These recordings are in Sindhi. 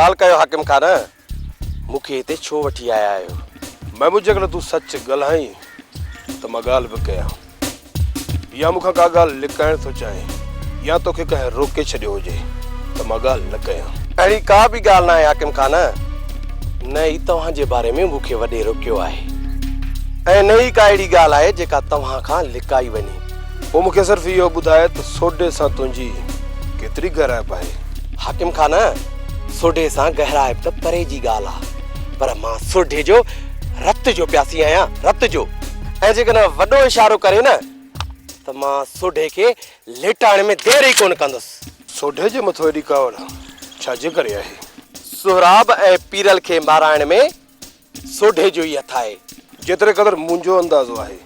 ڳالهه ڪيو حاڪم خان، مون کي هتي ڇو وٺي آيا آهيو؟ محمود جيڪڏهن تون سچ ڳالهائين ته مان ڳالهه به ڪيان. يا مون کان ڪا ڳالهه لڪائڻ ٿو چاهين يا توکي ڪنهن روڪي ڇڏيو هجي ته مان ڳالهه نه ڪيان. اهڙي ڪا به ڳالهه ناهي حاڪم خان، نه ئي توهان جي باري ۾ مون کي وڏي روڪيو آهي ۽ نه ئي ڪا اهڙي ڳالهه آهي جيڪا توهان کان لڪائي وڃي. پوء مون کي صرف اهو ٻڌاء ته سوڍي سان تنهنجي ڪيتري گهرائپ آهي؟ حاڪم خان، سوڍي سان گهرائپ ته پري جي ڳالهه آ، پر مان سوڍي جو رت جو پياسي آهيان، رت جو. ۽ جيڪڏهن وڏو اشارو ڪري نه ته مان سوڍي کي ليٽائڻ ۾ دير ئي ڪونه ڪندس. سوڍي جي مٿو ايڏي ڪاوڙ ڇا جي ڪري آهي؟ سهراب ۽ پيرل کي مارائڻ ۾ سوڍي جو ئي هٿ آهي. جيتري قدر منهنجو اندازو آهي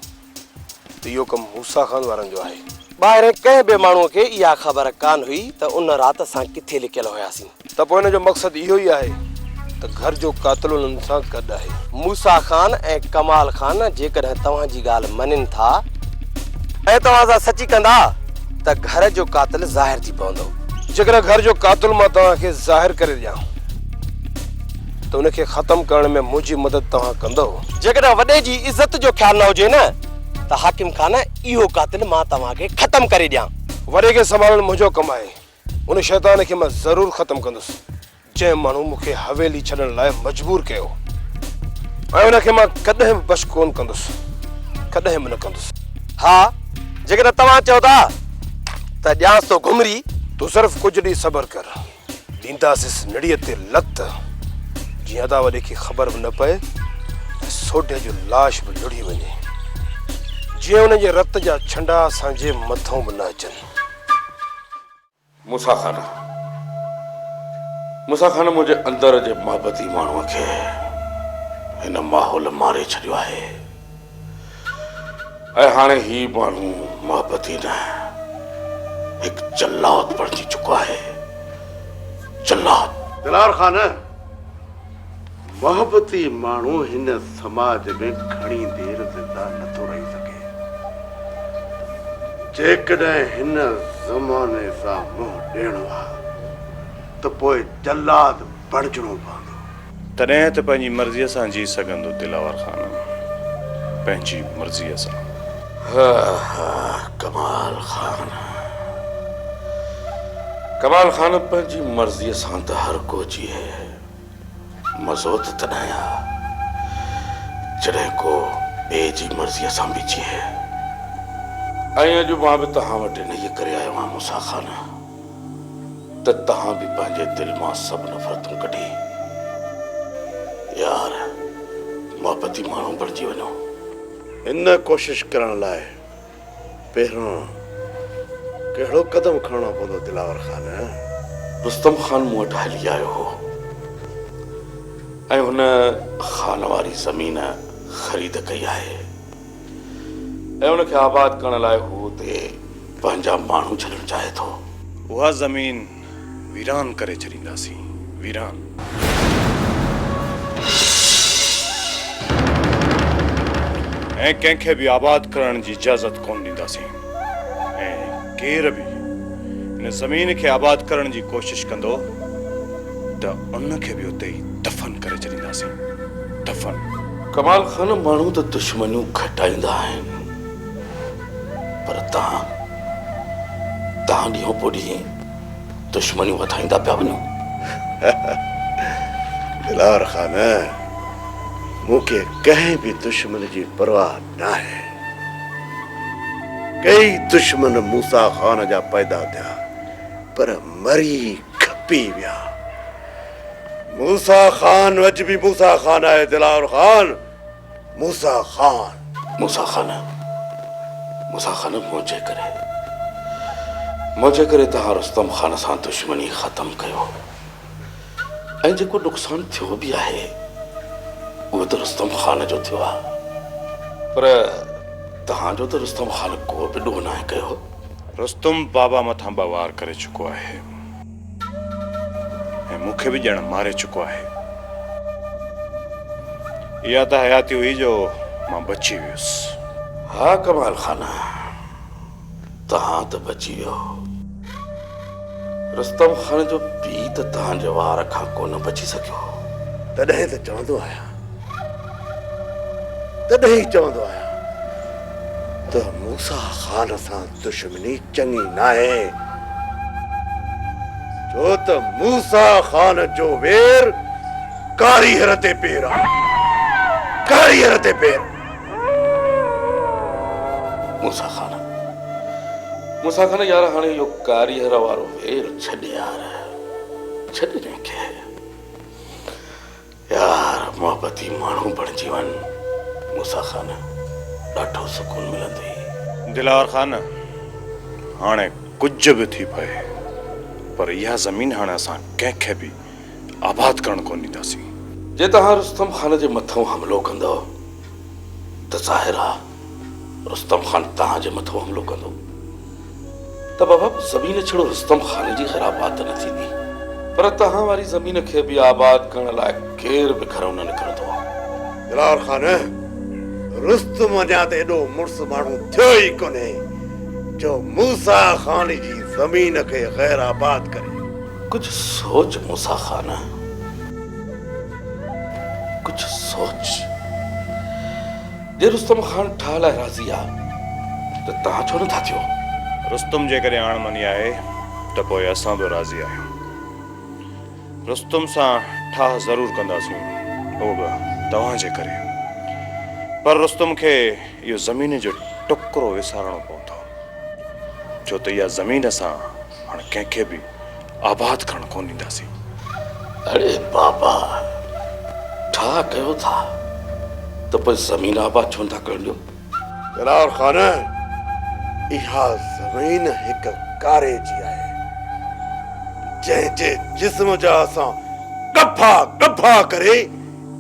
ته اهو ڪم موسيٰ خان وارن جو آهي. ٻاهرين ڪنهن به ماڻهوء کي اها خبر ڪانه هئي ته ان رات اسان ڪٿي لڪيل هياسين. ته پوء ان جو مقصد اهو ئي آهي ته گهر جو قاتل انهن سان گڏ آهي. موسيٰ خان ۽ ڪمال خان جيڪڏهن توهان جي ڳالهه مڃين ٿا ۽ توهان سان سچي ڪندا ته گهر جو قاتل ظاهر ٿي پوندو. جيڪڏهن گهر جو قاتل مان توهان کي ظاهر ڪري ڏيان ته ان کي ختم ڪرڻ ۾ منهنجي مدد توهان ڪندؤ؟ جيڪڏهن وڏي جي عزت جو خيال نه هجي نه ته حاڪم خان اهو قاتل مان توهان کي ختم ڪري ڏيان. وڏي کي سنڀالڻ منهنجو ڪم آهي. ان شيطان کي مان ضرور ختم ڪندس، جنهن ماڻهو مون کي حويلي ڇڏڻ لاء مجبور ڪيو ۽ ان کي مان ڪڏهن به بخش ڪونه ڪندس، ڪڏهن به نه ڪندس. ها، جيڪڏهن توهان چئو ٿا ته ڏيانس ٿو گهمري. تون صرف ڪجهه ڏينهن صبر ڪر، ڏينداسينس نڙيء تي لت، جيئن ادا وڏي کي خبر به نه پئي ۽ سوڍي جو لاش به لڙهي وڃي، جيئن ان جي رت جا ڇنڊا اسان جي مٿئون به نه اچن. موسيٰ خان، موسيٰ خان منهنجي اندر جي محبتي ماڻهوء کي هن ماحول ماري ڇڏيو آهي ۽ هاڻي هي ماڻهو محبتي نه هڪ جلاد بڻجي چڪو آهي، جلاد. دلاور خان، محبتي ماڻهو هن سماج ۾ گهڻي دير زنده نٿو رهي سگهي. جيڪڏهن هن زماني سان منهن ڏيڻو آ ته پوء جلاد بڻجڻو پوندو. تڏهن ته پنهنجي مرضيء سان جي سگهندو دلاور خان، پنهنجي مرضيء سان. ها ها ڪمال خان، ڪمال خان پنهنجي مرضيء سان ته هر ڪو جيئي. مزو ته تڏهن آ جڏهن ڪو ٻئي جي مرضيء سان به جيئي. ۽ اڄ مان به توهان وٽ انهيء ڪري آيو آهيان موسيٰ خان ته توهان به پنهنجي دل مان سڀ نفرتون ڪڍي يار محبتي ماڻهو بڻجي وڃو. ان ڪوشش ڪرڻ لاء پهريون ڪهڙو قدم کڻڻو پوندو دلاور خان؟ رستم خان مون وٽ هلي آيو هو ۽ هن خان واري زمين خريد ڪئي آهي ۽ ان کي آباد ڪرڻ لاء هو اتي پنهنجا ماڻهو ڇڏڻ چاهي ٿو. اها زمين ويران ڪري ڇڏينداسين، ويران. ۽ ڪنهن کي به آباد ڪرڻ جي اجازت ڪونه ڏينداسين ۽ ڪير به ان زمين کي آباد ڪرڻ جي ڪوشش ڪندو ته ان کي به اتي ئي دفن ڪري ڇڏينداسين، دفن. ڪمال خان ماڻهو ته دشمنيون کٽائيندا آهن پر توهان توهان ڏينهون پوء ڏينهن دشمنيون وڌائيندا پيا وڃو. دلاور خان، مون کي ڪنهن به دشمن جي پرواهه ناهي. ڪيئي دشمن موسيٰ خان جا پيدا ٿيا، پر مري کپي ويا. موسيٰ خان اڄ به موسيٰ خان آهي دلاور خان، موسيٰ خان. موسيٰ خان، موسيٰ خان منهنجي ڪري، منهنجي ڪري توهان رستم خان سان دشمني ختم ڪيو ۽ جيڪو نقصان ٿيو به آهي اهو ته رستم خان جو ٿيو آهي پر توهان جو ته رستم خان ڪو به ڏوهه ناهي ڪيو. رستم بابا مٿان ٻه وار ڪري چڪو آهي. ۽ مون کي به ڄڻ ماري چڪو آهي. اها ته حياتي هئي جو مان بچي ويس. ها ڪمال خان، توهان ته بچي ويو. رستم خان جو پيء ته توهان جي وار کان ڪونه بچي سگهيو. تڏهن ته چوندو آهيان، تڏهن ئي چوندو آهيان ته موسيٰ خان سان دشمني چڱي ناهي، ڇو ته موسيٰ خان جو وير ڪاريهر تي پير آ، ڪاريهر تي پير. موسيٰ خان، موسيٰ خان يار هاڻي اهو ڪاريهر وارو وير ڇڏ يار، ڇڏ انهي کي. يار محبتي ماڻهو بڻجي وڃ موسيٰ خان، ڏاڍو سڪون ملندئي. دلاور خان، هاڻي ڪجهه به ٿي پئي پر اها زمين هاڻي اسان ڪنهن کي به آباد ڪرڻ ڪونه ڏينداسين. جي توهان رستم خان جي مٿئون حملو ڪندؤ ته ظاهر آ رستم خان توهان جي مٿئون حملو ڪندو ته بابا زمين ڇڙو رستم خان جي غير آباد ته نه ٿيندي پر توهان واري زمين کي به آباد ڪرڻ لاء ڪير به گهرئون نه نڪرندو. دلاور خان، رستم اڃا ته ايڏو مڙس ماڻهو ٿيو ئي ڪونهي جو موسيٰ خان جي زمين کي غير آباد ڪري. ڪجهه سوچ موسيٰ خان، ڪجهه سوچ. جي رستم خان ٺاهه لاء راضي آ ته توهان ڇو نٿا ٿيو؟ رستم جيڪڏهن آڻ مڃي آهي ته پوء اسان به راضي آهيون. رستم سان ٺاهه ضرور ڪنداسين، اهو به توهان جي ڪري. پر رستم کي اهو زمين جو ٽڪرو وسارڻو پوندو، ڇو ته اها زمين اسان هاڻ ڪنهن کي به آباد ڪرڻ ڪونه ڏينداسين. اڙي بابا ٺاهه ڪيو ٿا ته پوء زمين آباد ڇو نٿا ڪرڻ ڏيو؟ جلال خان، اها زمين هڪ ڪاري جي آهي، جنهن جي جسم جا اسان ڳڀا ڳڀا ڪري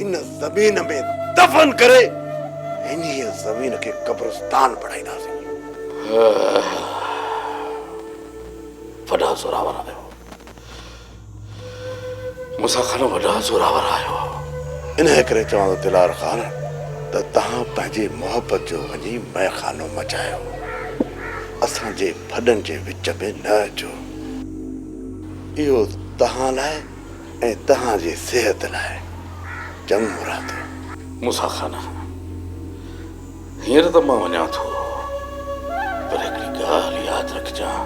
ان زمين ۾ دفن ڪري انهيء زمين کي قبرستان بڻائينداسين. وڏا زوراور آهيو موسيٰ خان، وڏا زوراور آهيو. انهيء ڪري چوان ٿو دلار خان ته توهان پنهنجي محبت جو وڃي مئخانو مچايو، اسان جي ڦڏن جي وچ ۾ نه اچو. اهو توهان لاء ۽ توهان جي صحت لاء چڱو رهندو. موسيٰ خان، هينئر ته مان وڃان ٿو، پر هڪڙي ڳالهه ياد رکجان،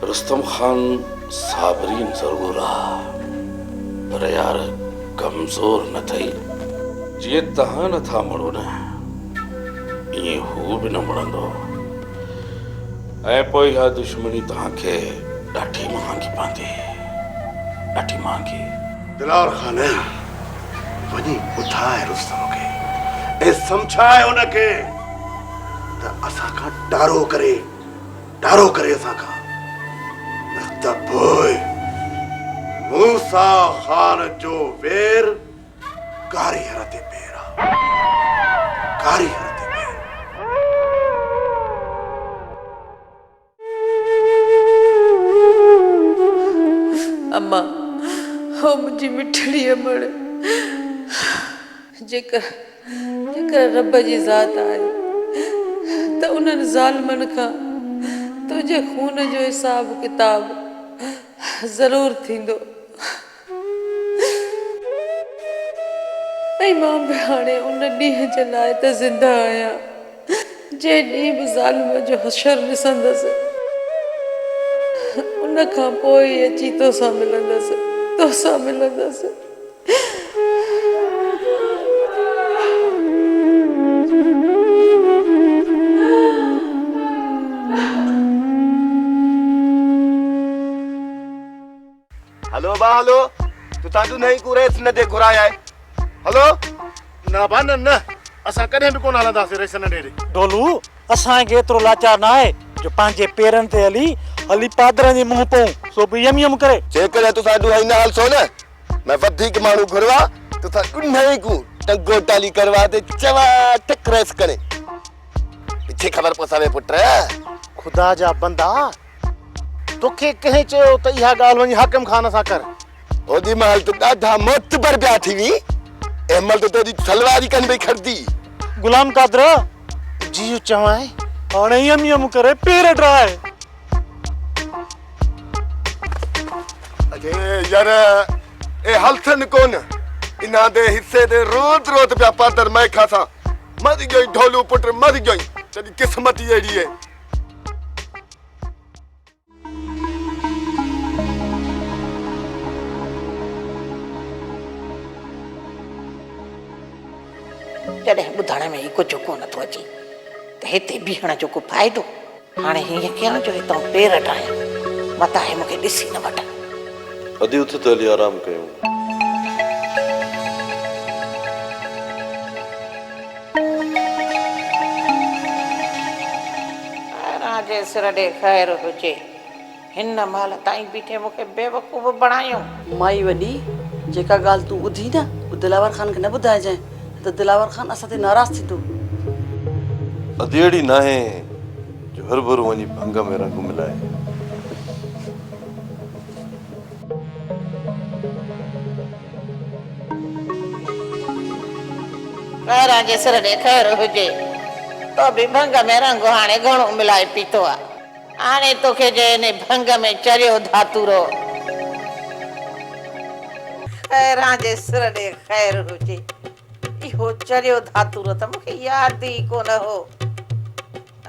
رستم خان صابرين ضرور آ، پر يار ڪمزور نه ٿئي. جيئن توهان نه ٿا مڙو نه، ائين هو به نه مڙندو ۽ پوء اها دشمني توهان کي ڏاڍي مهانگي پوندي، ڏاڍي مهانگي. دلاور خان وڃي ٻڌاء رستم کي ۽ سمجهاء ان کي ته اسان کان ٽارو ڪري، ٽارو ڪري اسان کان، نه ته پوء موسيٰ خان جو وير ڪاريهر تي پير آ، ڪاريهر تي پير. اما، او منهنجي مٺڙي امڙ، جيڪر جيڪر رب جي ذات آهي ته انهن ظالمن کان تنهنجي خون جو حساب ڪتاب ضرور ٿيندو. ۽ مان به هاڻي ان ڏينهن جي لاء ته زنده آهيان، جنهن ڏينهن به ظالم جو حشر ڏسندس، ان کان پوء ئي اچي توسان ملندس، توسان ملندس. هلو ابا هلو تتان ڏنهين ڪو رئيس ندي گهرايا آهي هلو. نه ابا نه نه اسان ڪڏهن به ڪونه هلنداسين رئيس ننڍي ڏي. ڍولو اسان کي ايترو لاچار ناهي جو پنهنجي پيرن تي هلي هلي پادرن جي منهن پئون سو به يم يم ڪري. جيڪڏهن تسان ڏونهين نه هلسو نه مين وڌيڪ ماڻهو گهروا تسان ڏونهين ڪو ٽنگو ٽالي ڪروا تي چوا ٺڪ رئيس ڪڻي پڇي خبر پوساوي پٽ. خدا جا بندا توکي ڪنهن چيو ته اها ڳالهه وڃي حاڪم خان سان ڪر؟ اوڏي مهل ته ڏاڍا معتبر پيا ٿي وين، اهن مهل ته توڏي سلوار ئي ڪانه پئي کڙدي. غلام قادر! جيء چوانء. هاڻي يم يم ڪري پير ڊاهه. يار اي هلسن ڪونه. انهان the حصي the روز روز پيا پادر مئي کاسان. مر گيوئين ڍولو پٽ مر گيوئين. تيڏي قسمت ئي اهڙي هي. جڏهن ٻڌڻ ۾ ئي ڪجهه ڪونه ٿو اچي ته هتي بيهڻ جو ڪو فائدو؟ هاڻي هيئن ڪيان جو هتان پير هٽايان، متان هي مون کي ڏسي نه وٺن. ادي اٿ ته هلي آرام ڪيون. خيران جي سر ڏي خير هجي. هن مهل تائين بيٺي مون کي بيوقوف بڻايو. مائي وڏي، جيڪا ڳالهه تون ٻڌي نه، اها دلاور خان کي نه ٻڌائجانء، نه ته دلاور خان اسان تي ناراض ٿيندو. ادي اهڙي ناهي جو هرڀرو وڃي ڀنگ ۾ رنگ ملائي. خيران جي سر ڏي خير هجي، تو به ڀنگ ۾ رنگ هاڻي گهڻو ملائي پيتو آ. هاڻي توکي جي انهي ڀنگ ۾ چريو ڌاتورو. خيران جي سر ڏي خير هجي، اهو چريو ڌاتورو ته مون کي ياد ئي ڪونه هو.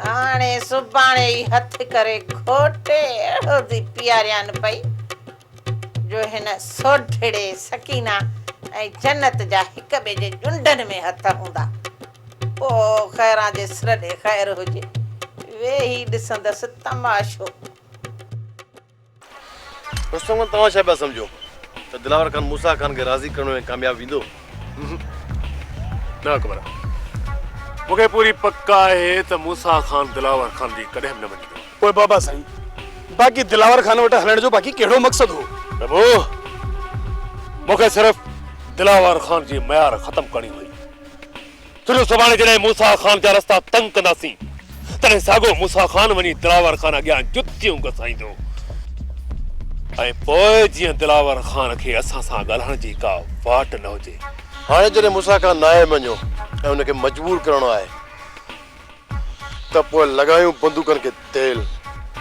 هاڻي سڀاڻي ئي هٿ ڪري گهوٽي اهڙو ٿي پياريان پئي جو هن سوڍڙي سڪينه ۽ جنت جا هڪ ٻئي جي ڄنڊن ۾ هٿ هوندا. پوء خيران جي سر ڏي خير هجي، ويهي ڏسندس تماشو. رستم خان توهان ڇا پيا سمجهو ته دلاور خان موسيٰ خان کي راضي ڪرڻ ۾ ڪامياب ويندو؟ نه اڪبر، مون کي پوري پڪ آهي ته موسيٰ خان دلاور خان جي ڪڏهن به نه مڃيندو. پوء بابا سائين، باقي دلاور خان وٽ هلڻ جو باقي ڪهڙو مقصد هو؟ پرڀو، مون کي صرف دلاور خان جي ميار ختم ڪرڻي هئي. ڇو جو سڀاڻي جڏهن موسيٰ خان جا رستا تنگ ڪنداسين، تڏهن ساڳيو موسيٰ خان وڃي دلاور خان اڳيان جتيون گسائيندو ۽ پوء جيئن دلاور خان کي اسان سان ڳالهائڻ جي ڪا واٽ نه هجي. هاڻي جڏهن موسيٰ خان ناهي مڃيو ۽ ان کي مجبور ڪرڻو آهي ته پوء لڳايون بندوقن کي تيل.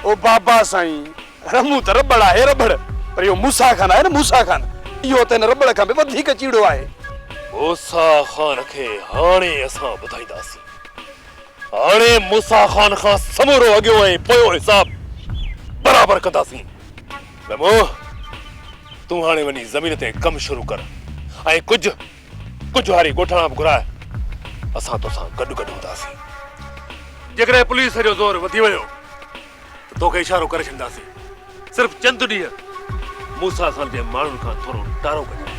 او بابا سائين، رمون ته رٻڙ آهي رٻڙ، پر اهو موسيٰ خان آهي نه موسيٰ خان، اهو ته هن رٻڙ کان به وڌيڪ چيڙو آهي. موسيٰ خان کي هاڻي اسان ٻڌائينداسين. هاڻي موسيٰ خان کان سمورو اڳيون ۽ پويون حساب برابر ڪنداسين. رمو، تون هاڻي وڃي زمين تي ڪم شروع ڪر ۽ ڪجهه ڪجهه هاري ڳوٺاڻا به گهراء، اسان توسان گڏ گڏ هونداسين. جيڪڏهن پوليس جو زور وڌي ويو ته توکي اشارو ڪري ڇڏينداسين. صرف چند ڏينهن موسيٰ خان جي ماڻهن کان ٿورو ٽارو ڪجانء.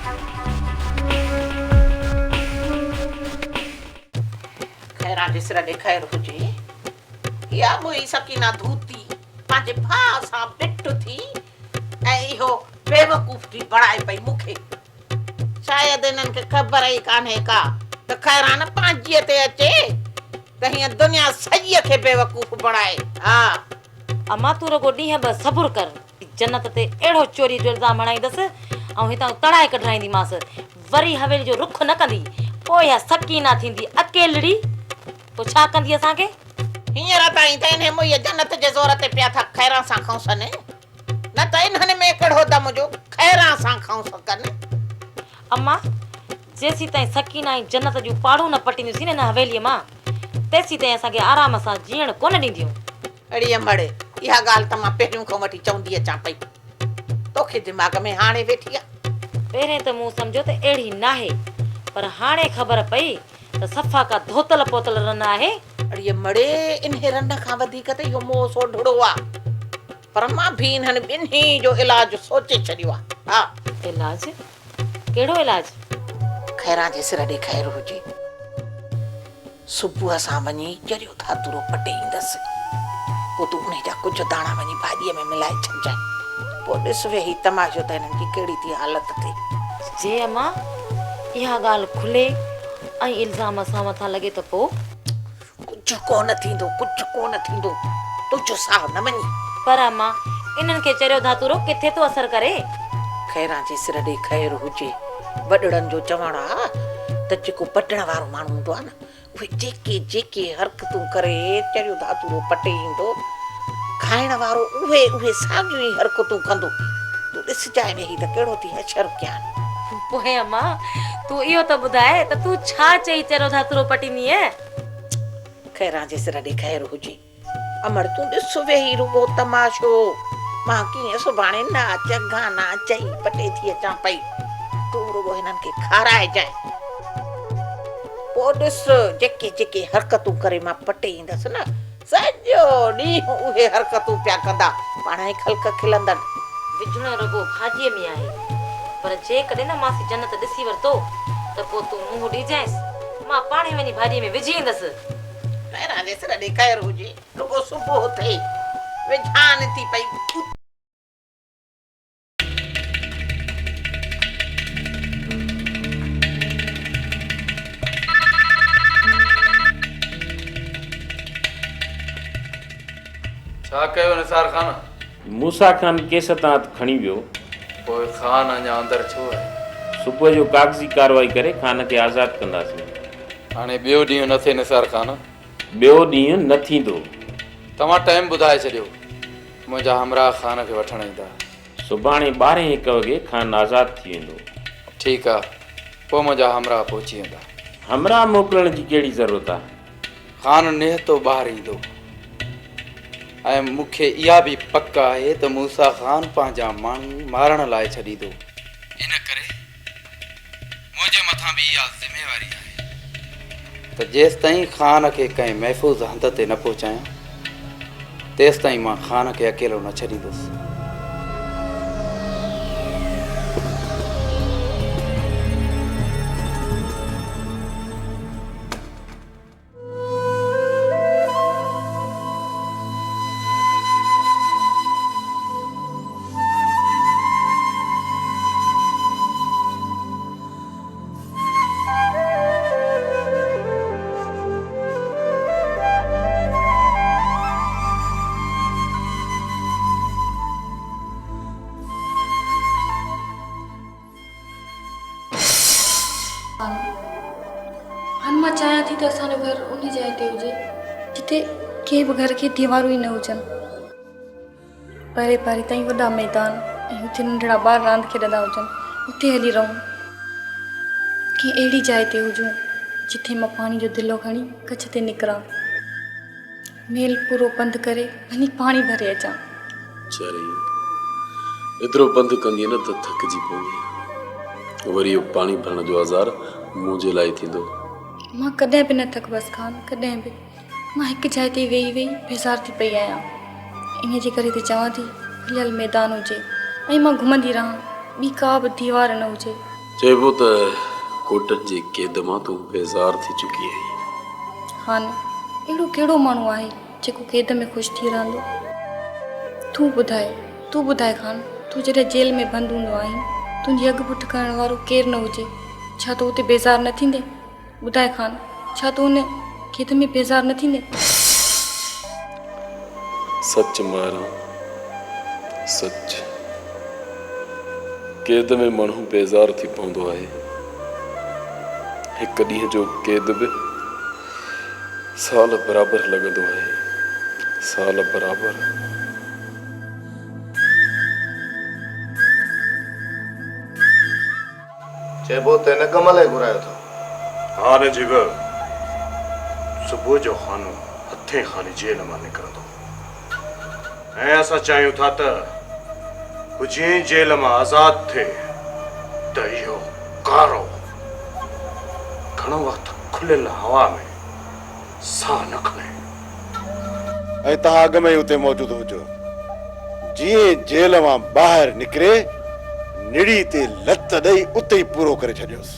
خيران جي سر ڏي خير هجي. اها موئي سڪينه ڌوتي پنهنجي ڀاء سان ٻٽ ٿي ۽ اهو بيوقوف ٿي بڻائي پئي مون کي. شايد انهن کي خبر ئي ڪانهي ڪا ته خيران پنهنجيء تي اچي ته هيئن دنيا سڄيء کي بيوقوف بڻائي. ها. امان تون رڳو ڏينهن ٻه صبر ڪر. جنت تي اهڙو چوريء جو الزام هڻائيندس ۽ هتان تڙائي ڪڍرائينديمانس. وري حويلي جو رخ نه ڪندي. پوء اها سڪينه ٿيندي اڪيلڙي. پوء ڇا ڪندي اسان کي؟ هينئر تائين ته انهيء موئيء جنت جي زور تي پيا ٿا خيران سان کئونسن. نه ته انهن ۾ ڪهڙو دم جو خيران سان کئونس ڪن. اما، جيسيتائين سڪينه ۽ جنت جون پاڙون نه پٽينديونسين نه هن حويليء مان، تيسيتائين اسان کي آرام سان جيئڻ ڪونه ڏينديون. اڙي امڙ، اها ڳالهه ته مان پهريون کان وٺي چوندي اچان پئي. توکي دماغ ۾ هاڻي ويٺي آ. پهرين ته مون سمجهيو ته اهڙي ناهي، پر هاڻي خبر پئي ته صفا ڪا ڌوتل پوتل رن آهي. اڙي امڙ، انهي رن کان وڌيڪ ته اهو موهه سوڍڙو آ. پر مان به انهن ٻنهي جو علاج سوچي ڇڏيو آ. ها. علاج؟ ڪهڙو علاج؟ خيران جي سر ڏي خير هجي. صبح سان وڃي چريو ڌاتورو پٽي ايندس. پوء تون انهي جا ڪجهه داڻا وڃي ڀاڄيء ۾ ملائي ڇڏجانء. پوء ڏس ويهي تماشو ته هنن جي ڪهڙي ٿي حالت ٿئي. جي امان، اها ڳالهه کلي ۽ الزام اسان مٿان لڳي ته پوء؟ ڪجهه ڪونه ٿيندو، ڪجهه ڪونه ٿيندو، تنهنجو ساهه نه وڃي. پر امان، انهن کي چريو ڌاتورو ڪٿي ٿو اثر ڪري؟ خيران جي سر ڏي خير هجي، وڏڙن جو چوڻ آ ته جيڪو پٽڻ وارو ماڻهو هوندو آ نه، اهي جيڪي جيڪي حرڪتون ڪري چريو ڌاتورو پٽي ايندو، کائڻ وارو اهي اهي ساڳيون ئي حرڪتون ڪندو. تون ڏسجانء ويهي ته ڪهڙو ٿي حشر ڪيان. پوء امان، تون اهو ته ٻڌاء ته تون ڇا چئي چريو ڌاتورو پٽيندينء؟ خيران جي سر ڏي خير هجي. امڙ تون ڏس ويهي رڳو تماشو. مان ڪيئن سڀاڻي ناچ گانا چئي پٽي ٿي اچان پئي. تون رڳو هنن کي کارائجانء. پوء ڏس جيڪي جيڪي حرڪتون ڪري مان پٽي ايندس نه، سڄو ڏينهن اهي حرڪتون پيا ڪندا، پاڻهي خلق کلندن. وجهڻ رڳو ڀاڄيء ۾ آهي، پر جيڪڏهن نه ماسي جنت ڏسي ورتو ته پوء تون منهن ڏجانس، مان پاڻهي وڃي ڀاڄيء ۾ وجهي ايندس. خيران جي سر ڏي خير هجي، رڳو صبح ٿئي، وجهان ٿي پئي. ڇا ڪيو نثار خان؟ موسيٰ خان ڪيس تان هٿ کڻي ويو. پوء خان اڃا اندر ڇو آهي؟ صبح جو ڪاغذي ڪارروائي ڪري خان کي آزاد ڪنداسين. هاڻي ٻيو ڏينهن نه ٿئي نثار خان. ٻيو ڏينهن نه ٿيندو. توهان ٽائيم ٻڌائي ڇڏيو. منهنجا همراهه خان کي وٺڻ ايندا. سڀاڻي ٻارهين هڪ وڳي خان آزاد ٿي ويندو. ٺيڪ آ، پوء منهنجا همراهه پهچي ويندا. همراهه موڪلڻ جي ڪهڙي ضرورت آ؟ خان نهتو ٻاهر ايندو ۽ مون کي اها به پڪ آهي ته موسيٰ خان پنهنجا ماڻهو مارڻ لاء ڇڏيندو. ان ڪري منهنجي مٿان به اها ذميواري آهي ته جيستائين خان کي ڪنهن محفوظ هنڌ تي نه پهچايان، تيستائين مان خان کي اڪيلو نه ڇڏيندس. هاڻ مان چاهيان ٿي ته اسان جو گهر انهي جاء تي هجي جتي ڪنهن به گهر کي ديوارون ئي نه هجن. پري پري تائين وڏا ميدان ۽ اتي ننڍڙا ٻار راند کيڏندا هجن، اتي هلي رهون. ڪنهن اهڙي جاء تي هجون جتي مان پاڻي جو دلو کڻي ڪڇ تي نڪران. ميل پورو پنڌ ڪري وڃي پاڻي ڀري اچان. چري، ايترو پنڌ ڪندينء نه ته ٿڪجي پوندينء. وري اهو پاڻي ڀرڻ جو آزار منهنجي لاء ئي ٿيندو. مان ڪڏهن به نه ٿڪبس خان، ڪڏهن به. مان هڪ جاء تي ويهي ويهي بيزار ٿي پئي آهيان. انهيء جي ڪري ته چوان ٿي کليل ميدان هجي ۽ مان گهمندي رهان، ٻي ڪا به ديوار نه هجي. چئبو ته ڪوٽن جي قيد مان تون بيزار ٿي چڪي آهين. خان، اهڙو ڪهڙو ماڻهو آهي جيڪو قيد ۾ خوش ٿي رهندو؟ تون ٻڌاء، تون ٻڌاء خان، تون جڏهن جيل ۾ بند هوندو آهين، تنهنجي اڳ پٺ ڪرڻ وارو ڪير نه هجي، ڇا تون اتي بيزار نه ٿيندين؟ ٻڌاء خان، ڇا تون ان کيت ۾ بيزار نه ٿيندين؟ سچ مائران، سچ. قيد ۾ ماڻهو بيزار ٿي پوندو آهي. هڪ ڏينهن جو قيد به سال برابر لڳندو آهي، سال برابر. چئبو ته هن ڪم لاء گهرايو اٿو. ها نجيب، صبح جو خانو هٿين خالي جيل مان نڪرندو ۽ اسان چاهيون ٿا ته هو جيئن ئي جيل مان آزاد ٿئي ته اهو ڪارو گهڻو وقت کليل هوا ۾ ساهه نه کڻي. ۽ توهان اڳ ۾ ئي اتي موجود هجو. جيئن جيل مان ٻاهر نڪري، نڙي تي لت ڏئي اتي ئي پورو ڪري ڇڏيوس.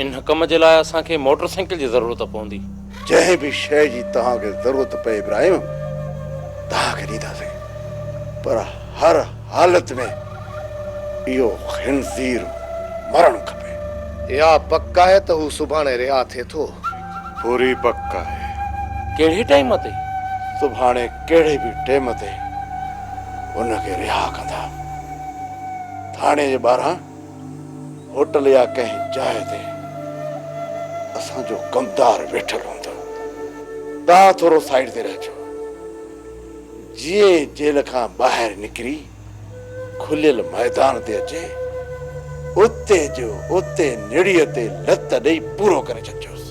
ان ڪم جي لاء اسان کي موٽر سائيڪل جي ضرورت پوندي. جنهن به شيء جي توهان کي ضرورت پئي ابراهيم، توهان کي ڏينداسين، پر هر حالت ۾ اهو خنزير مرڻ کپي. اها پڪ آهي ته هو سڀاڻي رها ٿئي ٿو. پوري پڪ آهي. ڪهڙي ٽائيم تي؟ سڀاڻي ڪهڙي به ٽيم تي ان کي رها ڪندا. ٿاڻي جي ٻاهران هوٽل يا ڪنهن جاء تي اسان جو ڪمدار ويٺل هوندو. توهان ٿورو سائيڊ تي رهجو. جيئن ئي جيل کان ٻاهر نڪري کليل ميدان تي اچي، اتي جو اتي نڙيء تي لت ڏئي پورو ڪري ڇڏجوس.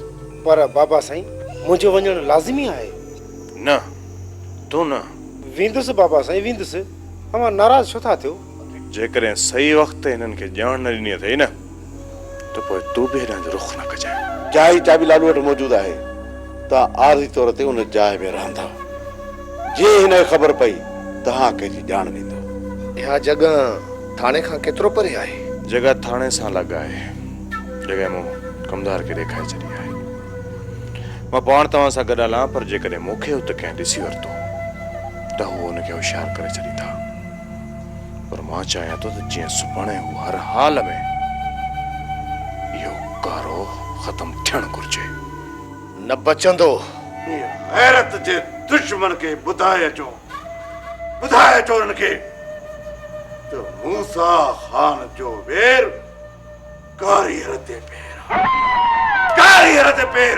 پر بابا سائين، منهنجو وڃڻ لازمي آهي؟ نه، تون نه. ويندس بابا سائين، ويندس. اوهان ناراض ڇو ٿا ٿيو؟ جيڪڏهن صحيح وقت تي هنن کي ڄاڻ نه ڏني اٿئي نه، ته پوء تون به هيڏانهن جو رخ نه ڪجانء. جاء جي چاٻي لالو وٽ موجود آهي. توهان عارضي طور تي ان جاء ۾ رهندا. جيئن ئي هن کي خبر پئي، توهان کي اچي ڄاڻ ڏيندو. اها جڳهه ٿاڻي کان ڪيترو پري آهي؟ جڳهه ٿاڻي سان لڳ آهي. جڳهه مون ڪمدار کي ڏيکاري ڇڏي آهي. مان پاڻ توهان سان گڏ هلان، پر جيڪڏهن مون کي ات ڪنهن ڏسي ورتو ته هو ان کي هوشيار ڪري ڇڏيندا. پر مان چاهيان ٿو ته جيئن سڀاڻي هو هر حال ۾ اهو ڪارو ختم ٿيڻ گهرجي. نه بچندو. غيرت جي دشمن کي ٻڌائي اچو، ٻڌائي اچو انهن کي ته موسيٰ خان جو وير ڪاريهر تي پير آ، ڪاريهر تي پير.